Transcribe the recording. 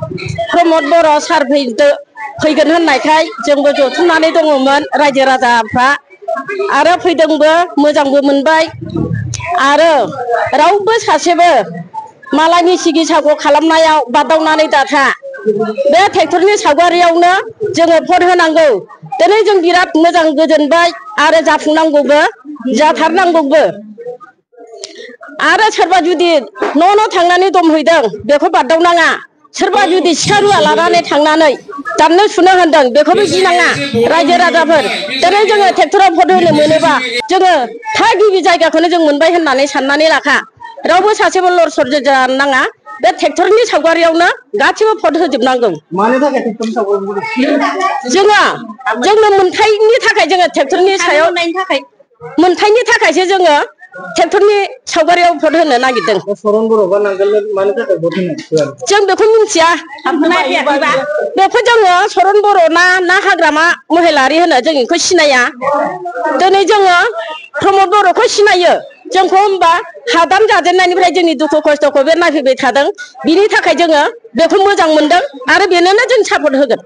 प्रमद बर' सार फैगोन होननायखाय जोंबो जथुमनानै दङमोन रायजो राजाफ्रा आरो फैदोंबो मोजांबो मोनबाय आरो रावबो सासेबो मालायनि सिकित्साखौ खालामनायाव बादावनानै दाथा बे ट्रेक्टरनि सावगारियावनो जोङो भट होनांगौ दिनै जों बिराद मोजां गोजोनबाय आरो जाफुंनांगौबो जाथारनांगौबो आरो सोरबा जुदि न' थांनानै दमहैदों बेखौ बादावनाङा सोरबा जुदि सिखा रुवा लानानै थांनानै दाननो सुनो होनदों बेखौबो गिनाङा रायजो राजाफोर दिनै जोङो ट्रेक्टराव भट होनो मोनोबा जोङो थागिबि जायगाखौनो जों मोनबाय होननानै साननानै लाखा रावबो सासेबो लर सर जानो नाङा बे ट्रेक्टरनि सावगारियावनो गासिबो भट होजोबनांगौ जोंनो मोनथायनि थाखाय जोङो ट्रेक्टरनि सायाव मोनथायनि थाखायसो जोङो ट्रेक्टरनि सावगारियाव भट होनो नागिरदों जों बेखौ मिथिया बेखौ जोङो सरन बर' ना हाग्रामा महिलारि होनो जों बेखौ सिनाया दिनै जोङो प्रमद बर'खौ सिनायो जोंखौ होमबा हादान जाजेननायनिफ्राय जोंनि दुखु खस्थ'खौ बे नायफैबाय थादों बिनि थाखाय जोङो बेखौ मोजां मोनदों आरो बेनोनो जों सापर्ट होगोन।